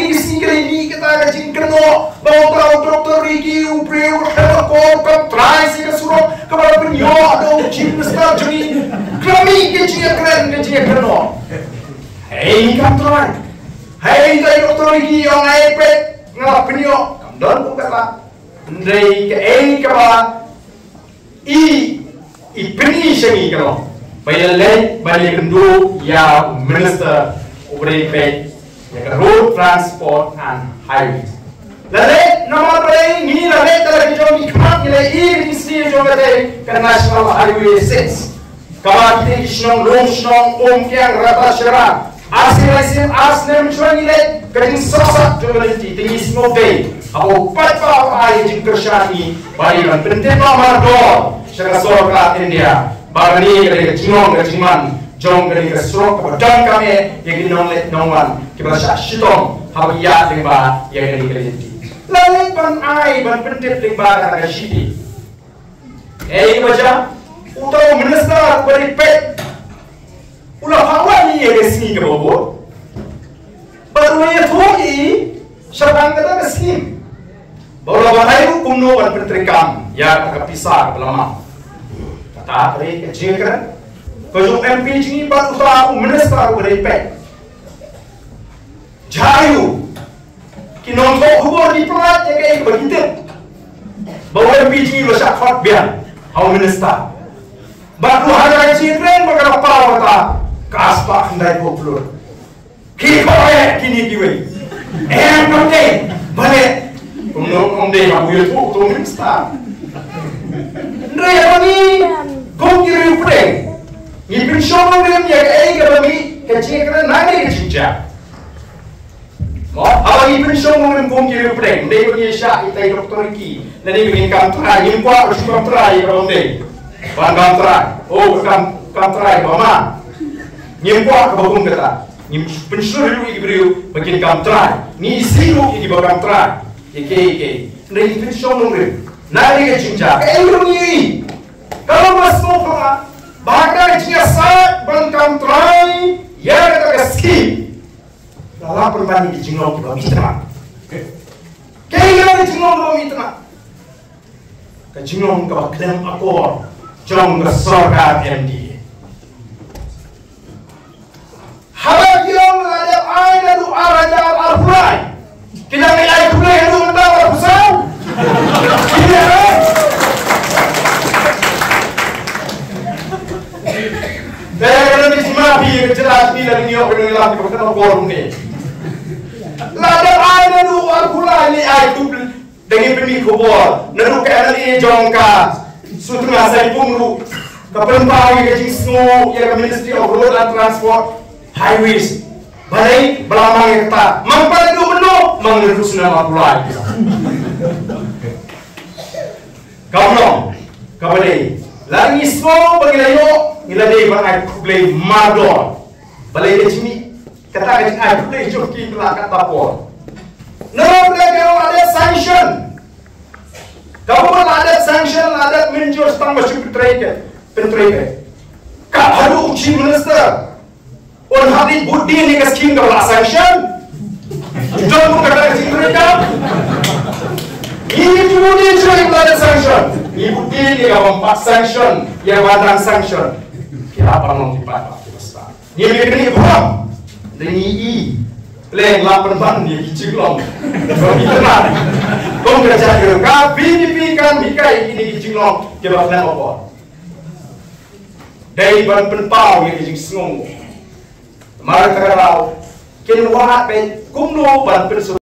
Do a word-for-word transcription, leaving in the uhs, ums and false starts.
Ki sngi ka la mih kata ka jingkynnoh ba uta u Doctor Ricky u briew ka khlem akor, kam trai sha ka surok kaba pynïoh da u Chief Minister jong ngi. Ka la mih ka jingïakren, ka jingïakren noh. Hei, kam trai. Hei, uta u Doctor Ricky u ong ai peit nga la pynïoh. Kam don kum kata. Hynrei kaei kaba i, i pyni sha ngi ka long ba i la leit ban ïakynduh ïa u minister uba dei peit ïa ka Road Transport and Highways. La leit namar ba dei ngi la leit da la ki jong ki khmat, ngi la ïohi ka jingsniew jong ka dei ka National Highway six. Kaba kine ki shnong lum shnong, Umkiang, Ratacherra, Arsi Raising, Arsi Nemchwa, ngi leit ka jingsngewsih jong ka lynti, te ngi sngewdei haba u paidbah u ai jingkyrshan ngi ba dei ban pyntip noh mardor sha ka sorkar India ba kane ka dei ka jinglong ka jingman jong kane ka surok kaba donkam eh ïa ki nongleit nongwan kiba shah shitom haba ïaid lyngba ïa kane ka lynti. La leit ban ai ban pyntip lyngba kata ka shithi. Ei, ba jia, uta u minister uba dei peit u la phah wad ïa ka sngi kaba bud. Bad u la ïathuh ïa i shaphang kata ka skim ba u la batai ruh kumno ban pyntreikam ïa kata ka pisa kaba la mad. Kata ka dei ka jingkren ka jong u M P jong ngi bad uta u minister uba dei peit. Jia aiu? Ki nongthoh khubor ki pyllait ïa kaei kaba ki tip ba u M P jong ngi u la shah khot biang ha u minister. Bad ruh ha ka jingkren ba ka la paw kata ka spah khyndai phew klur. Ki khot eh kine kiwei. Em, kam dei. Balei? Kumno kam dei ba u ïathuh uta u minister? Hynrei ïa ngi kum ki riewpdeng ngi pynshong nongrim ïa kaei kaba mih ka jingkren na ka jingjia. Mo, haba ngi pynshong nongrim kum ki riewpdeng, ym dei ba ngi shah itai doktor ki, lane ba ngin kam trai, ngim kwah ba shu kam trai ba ym dei. Ban kam trai. Oh, kam, kam trai ba ma. Ngim kwah ba kum kata. Ngim pynshong ruh ïa ki briew ba kin kam trai. Ngi isih ruh ïa ki ba kam trai. Ïa kiei kiei. Ym dei ngi pynshong nongrim. Na ka jingjia. Ka ei ruh ngi. Ka long ba sngewbha ba ka jingïasaid ban kam trai ïa kata ka skim. La lah pynban ïa ki jinglong kiba mih tynga. Kaei kata ka jinglong kaba mih tynga? Ka jinglong kaba khlem akor jong ka sorkar M D A. Haba ki ong la dep ai naduh ar hajar arphew lai. Ki dang ai khublei haduh mynta arphew saw. Ki dep ai. Te ka dang di sima phi ka jylla phi la ngi ïoh ka dang lam ki ba ka dang bor ni. La dep ai naduh arphew lai, ngi ai khublei. Te ngi pynmih khubor naduh ka M L A jong ka Sutnga Saipung ruh ka pynpaw ïa ka jingsngew ïa ka Ministry of Road and Transport Highways. Balei ba la mang ïa kata, mang pat naduh mynno, mang naduh snem arphew lai. Kam long kaba dei, la ngi sngew ba ngi la ïoh, ngi la dei ban ai khublei mardor. Balei ka jingmih kata ka jingai khublei jong ki ka la kata por. Namar ba ka la dep sanction. Ka ba la dep sanction, la dep mynjur tang ba shu pyntrei ka, pyntrei ka. Ka haduh u Chief Minister un hap leit bud din ïa ka skim ka ba la sanction. Jong ka kata ka jingtrei ka. Ngi ngi bud din shuh ïa ka ba la dep sanction. Ngi bud din ïa ka ba ym pat sanction, ïa ka ba dang sanction. Ki hap ban long ki pat ba ki ba stad. Ngi mih kane ka phang. Ngi i. Leng la pynban ïa ki jinglong. Ba ki kynmaw. Kong ka jait ka V P P kan hikai ïa kine ki jinglong kiba khlem akor. Dei ban pynpaw ïa ki jingsngew. Mar ka daw kin wad peit kumno ban pynsu